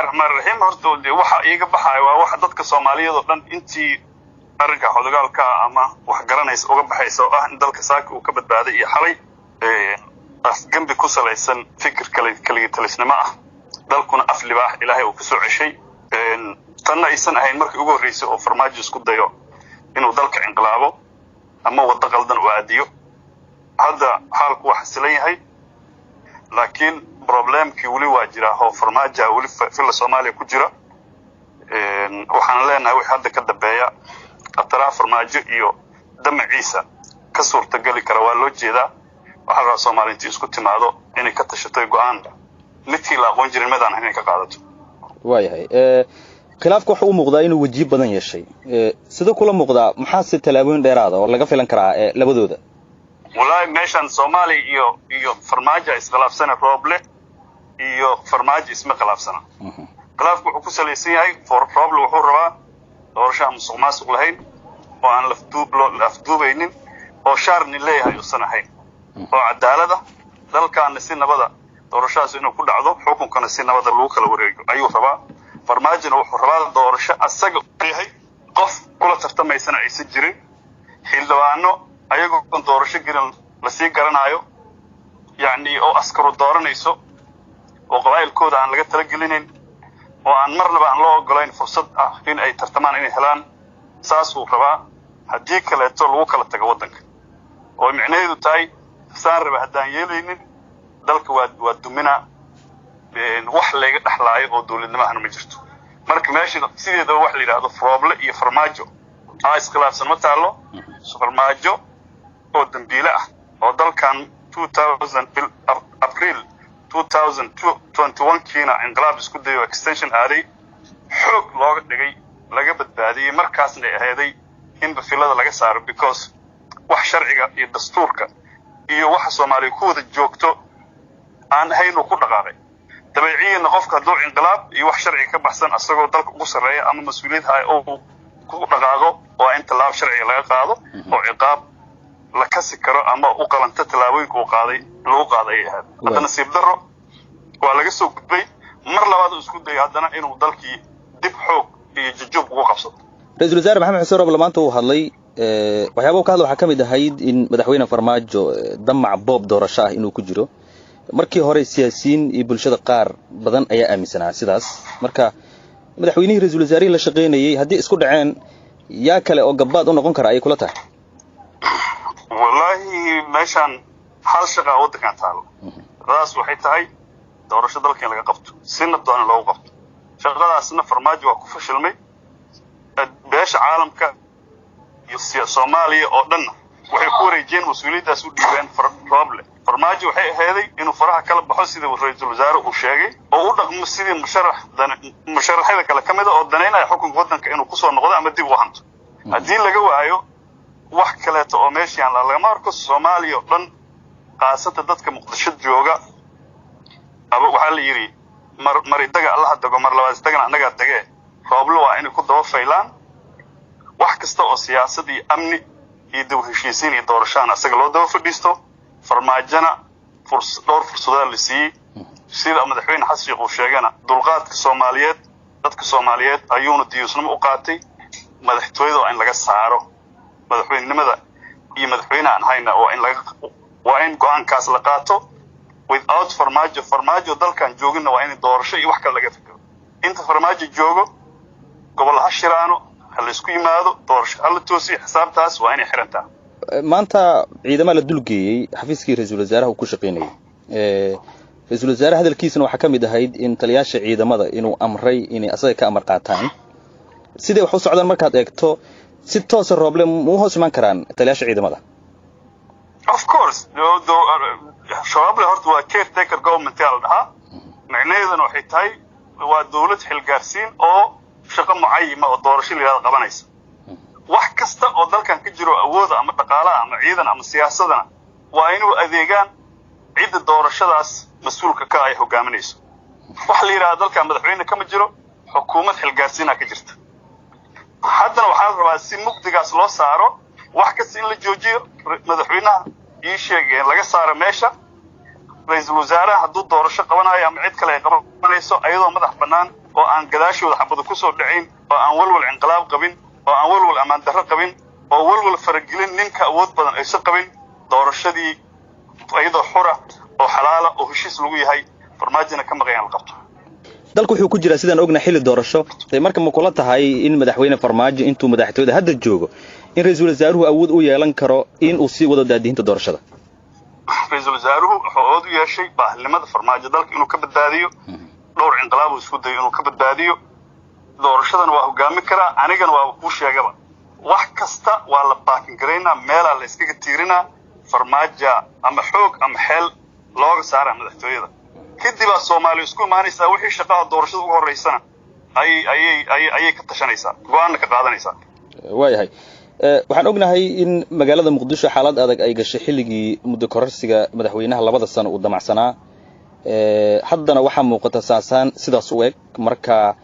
Raxmaan raxiim. Horta de waxa iiga baxaya waa waxa dadka Soomaaliyeed oo dhan intii arrinka xodogaalka ama wax garanaysa uga baxaysa, oo ah in dalka saaka uu ka badbaaday iyo xalay afgembi ku salaysan fikir kale keligitalisnimo ah, dalkuna af libaax Ilaahay uu kusoo ceshay. Tanna aysan ahayn markii ugu horreysay oo Farmaajo isku dayo inuu dalka inqilaabo ama waddo qaldan u aadiyo. Hadda xaalku waa xasilan yahay, laakiin problemkii weli waa jiraa oo Farmaaja weli Villa Soomaaliya ku jira. Waxaan leenahay, wixii hadda ka dambeeya khataraha Farmaajo iyo damaciisa ka suurtageli kara waa loo jeedaa. Waxaa la rabaa Soomaaliya intii isku timaado inay ka tashato go-aan midkii la aqoon jirin midaan inay ka qaadato. Waayahay, khilaafka waxa u muuqdaa inuu wejiyo badan yeeshay. Sidee kula muuqdaa? Maxaase tallaabooyin dheeraada oo laga filan karaa labadooda? Wallaahi, meeshan Soomaaliya iyo Farmaajo iskhilaafsana, Rooble iyo Farmaajo isma khilaafsana. Khilaafku wuxuu ku salaysan yahay, Rooble wuxuu rabaa doorasho aan musuq maasuq lahayn oo aan la afduubaynin oo shaarni leeyahay uusan ahayn oo cadaalada, dalkaana si nabada doorashadaas inuu ku dhacdo, xukunkana si nabada lagu kala wareego ayuu rabaa. Farmaajona wuxuu rabaa doorasho asaga yahay, qof kula tartamaysana aysan jirin, xildhibaano ayagoon doorasho gelin lasii garanaayo, yacni oo askaru dooranayso, oo qabaa'ilkooda aan laga talagelinayn, oo aan marnaba aan loo ogolayn fursad ah in ay tartamaan inay helaan. Saasuu rabaa. Haddii kaleeto lagu kala tago waddanka, oo micnaheedu tahay saan raba haddaan yeelaynin, dalka waa duminaa, wax layga dhexlaayo oo dowladnimahana ma jirto. Marka meesha sideedaba wax la yidhaahdo Rooble iyo Farmaajo aa iskhilaafsan ma taallo. Farmaajo oo dambiile ah oo dalkan April 2021 kiina inqilaab isku dayo, extension aaday, xoog looga dhigay, laga badbaadiyey, markaasna ay aheeday in villada laga saaro, because wax sharciga iyo dastuurka iyo waxa Soomaaliya ku wada joogto aan ahayn uu ku dhaqaaqay. Dabeeciyanna qofka hadduu inqilaab iyo wax sharciga ka baxsan asagoo dalka ugu sarreeya ama mas-uuliyad haya oo ku dhaqaaqo, waa in tallaabo sharciga laga qaado oo ciqaab la kasi karo ama u qalanta tallaabooyinka uu qaaday lagu qaaday ay ahayd. Hadda nasiib darro waa laga soo gudbay. Mar labaad uu isku dayay haddana inuu dalkii dib xoog iyo jujub ugu qabsado. Ra-iisul Wasaare Maxamed Xuseen Roble maanta uu hadlay. Waxyaaba uu ka hadla waxaa ka mid ahayd in Madaxweyne Farmaajo damac boob doorasho ah inuu ku jiro. Markii hore siyaasiyiin iyo bulshada qaar badan ayaa aaminsanaa sidaas. Marka madaxweynihii ra-iisul wasaarihii la shaqaynayey haddii isku dhaceen, yaa kale oo gabbaad u noqon kara ayay kula tahay? Wallaahi, meeshaan hal shaqaa waddankan taalo. Shaqadaas waxay tahay doorasho dalka in laga qabto, si nabdoona loogu qabto. Shaqadaasna Farmaajo waa ku fashilmay. Beesha caalamka iyo Soomaaliya oo dhanna waxay ku wareejiyeen, mas-uuliyaddaas u dhiibeen Rooble. Farmaajo waxay aheeday inuu faraha kala baxo, sida ra-iisul wasaare uu sheegay, oo u dhaqmo sidii musharax musharaxyada kale ka mida oo danaynaya xukunka waddanka inuu kusoo noqdo ama dib u hanto. Haddii laga waayo, wax kaleeto oo meeshaan lagama arko. Soomaaliya oo dhan, khaasatan dadka Muqdisho jooga, aba waxaa la yidhi mar maridaga Allaha dago, mar labaad isdagana annagaa dagee. Rooble waa inay ku daba faylaan. Wax kasta oo siyaasad iyo amni iyo dib u heshiisiin iyo doorashaan asaga loo daba fadhiisto. Farmaajona dhowr fursadaa la siiyey. Sida Madaxweyne Xasan Sheekh uu sheegana, dulqaadka Soomaaliyeed, dadka Soomaaliyeed ayuuna diyuusnimo u qaatay. Madaxtooyada waa in laga saaro, madaxweynenimada iyo madaxweyne aan hayna waa in go-aankaas la qaato. Without Farmaajo, Farmaajo dalkan jooginna, waa in doorasho iyo wax kale laga fikiro. Inta Farmaajo joogo, gobol ha shiraano, ha laysku yimaado, doorasho ha la toosiyo, xisaabtaas waa inay xirantaa. Maanta ciidamaa la dulgeeyey xafiiskii ra-iisul wasaaraha uu ku shaqaynayay. Ra-iisul wasaare hadalkiisana waxaa ka mid ahayd in taliyaasha ciidamada inuu amray inay asaga ka amar qaataan. Siday wax u socdaan markaad eegto, si toosa Rooble muu hoos imaan karaan taliyaasha ciidamada? Of course, Shabaable horta waa caretaker government yaa la dhahaa. Micnaheeduna waxay tahay waa dowlad xilgaarsiin oo shaqo mucayima oo doorasho la yidhahdo qabanaysa. Wax kasta oo dalkan ka jiro, awooda ama dhaqaalaha ama ciidan ama siyaasadana, waa inuu adeegaan cidda doorashadaas mas-uulka ka ay hogaaminayso. Waxa la yidhahda dalkan madaxweyne kama jiro, xukuumad xilgaarsiinaa ka jirta. Haddana waxaa la rabaa si mugdigaas loo saaro wax kasta in la joojiyo, madaxweynaha ii sheegeen laga saaro meesha, ra-iisul wasaaraha hadduu doorasho qabanayo ama cid kale ay qabanayso ayadoo madax bannaan. Oo aan gadaashooda xabada ku soo dhacayn, oo aan walwal inqilaab qabin, oo aan walwal ammaan darro qabin, oo walwal faragelin ninka awood badan aysan qabin, doorashadii iyadoo xura oo xalaala oo heshiis lagu yahay, Farmaajona ka maqan, la qabto. Dalku wuxuu ku jiraa, sidaan ogna, xilli doorasho. Marka ma kula tahay in madaxweyne Farmaajo intuu madaxtooyada hadda joogo in ra-iisul wasaaruhu awood u yeelan karo in uu sii wado daadihinta doorashada? Ra-iisul wasaaruhu wuxuu awood u yeeshay baahnimada Farmaajo dalka inuu ka badbaadiyo, dhowr inqilaab uu isku dayo inuu ka badbaadiyo. Doorashadana waa hogaami karaa. Anigana waaba kuu sheegaba, wax kasta waa la baakin garaynaa, meelaa la iskaga tiirinaa, Farmaaja ama xoog ama xeel looga saaraa madaxtooyada. Kadibaa Soomaaliya isku imaanaysaa, wixii shaqaha doorashada ugu horreysana ayay ka tashanaysaa, go-aanna ka qaadanaysaa. Waayahay, waxaan ognahay in magaalada Muqdisho xaalad adag ay gashay xilligii muddo kororsiga madaxweynaha 2da sano uu damacsanaa. Haddana waxaa muuqata saasaan sidaas u eg. Marka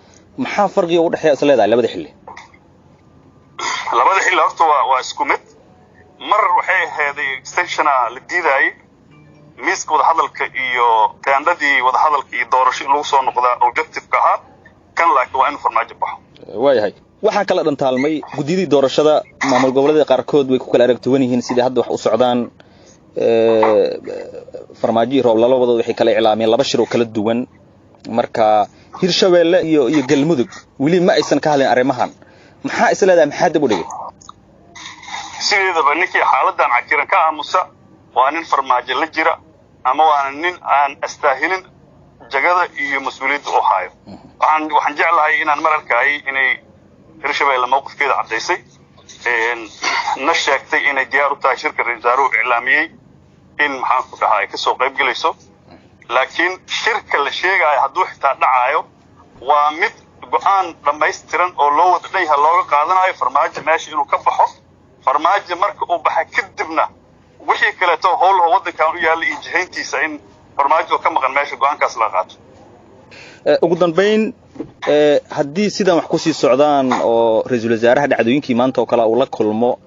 maxaa farqiga udhexeeya is leedahay labada xilli? Labada xilli horta waa isku mid. Mar waxay aheeday extension-a la diidaayey, miiska wadahadalka iyo teendhadii wadahadalka iyo doorasho in lagu soo noqdaa objective-ka ahaa. Kan laakiin waa inuu Farmaajo baxo. Waayahay, waxaa kala dhantaalmay guddiyadii doorashada. Maamul goboleedyada qaarkood way ku kala aragtuwan yihiin sidai hadda wax u socdaan. Farmaajo iyo Rooble labadood waxay kala iclaamiyeen laba shir oo kala duwan. Marka Hirshabeelle iyo Galmudug weli ma aysan ka hadlin arrimahan. Maxaa is leedahay, maxaa dib u dhigay? Sideedaba ninkii xaaladan cakiran ka aamusa waa nin Farmaajo la jira ama waana nin aan astaahilin jagada iyo mas-uuliyadda u haayo. Waxaan jeclahay inaan mar arkayay inay Hirshabeelle mawqifkeeda caddaysay, na sheegtay inay diyaar u tahay shirka ra-isul wasaaruhu iclaamiyey in, maxaan ku dhahaa, ay kasoo qayb gelayso. Laakiin shirka la sheegaayo hadduu xitaa dhacaayo, waa mid go-aan dhammaystiran oo loo wada dhan yahay looga qaadanayo Farmaajo meesha inuu ka baxo. Farmaajo marka uu baxa kadibna wixii kaleeto howlaha waddankan u yaalla iyo jihayntiisa, in Farmaajo ka maqan meesha go-aankaas laga qaato. Ugu dambayn, haddii sidan wax kusii socdaan oo ra-iisul wasaaraha dhacdooyinkii maanta oo kale uu la kulmo,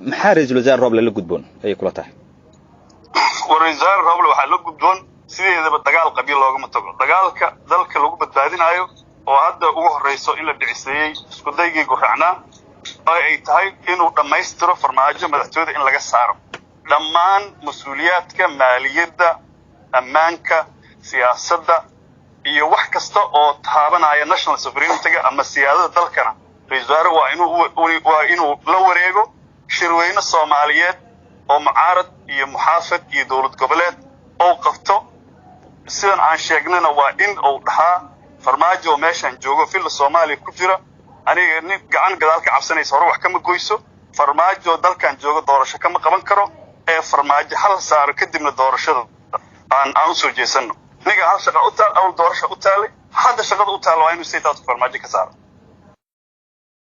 maxaa ra-iisul wasaare Roble la gudboon ayay kula tahay? Ra-isul wasaare Roble waxaa la gudboon, sideedaba dagaal qabiil loogama tago. Dagaalka dalka lagu badbaadinayo oo hadda ugu horrayso in la dhiciseeyey iskudaygii gurracnaa oo ay tahay inuu dhammaystiro Farmaajo madaxtooyada in laga saaro, dhammaan mas-uuliyaadka maaliyadda, ammaanka, siyaasadda iyo wax kasta oo taabanaya national sovereignty-ga ama siyaadada dalkana, ra-isul wasaare waa inuu la wareego. Shirweyne Soomaaliyeed oo mucaarad iyo muxaafid iyo dowlad goboleed ou qabto, sidan aan sheegnana waa in uu dhahaa: Farmaajo oo meeshaan joogo, Villa Soomaaliya ku jira, aniga nin gacan gadaal ka cabsanaysa hore wax kama goyso. Farmaajo dalkan joogo doorasho kama qaban karo, ee Farmaajo hal saaro, kadibna doorashada aan usoo jeesano. Aniga hal shaqa u taal, awal doorasha u taalay, hadda shaqada u taal waa inuu state house Farmaajo ka saaro.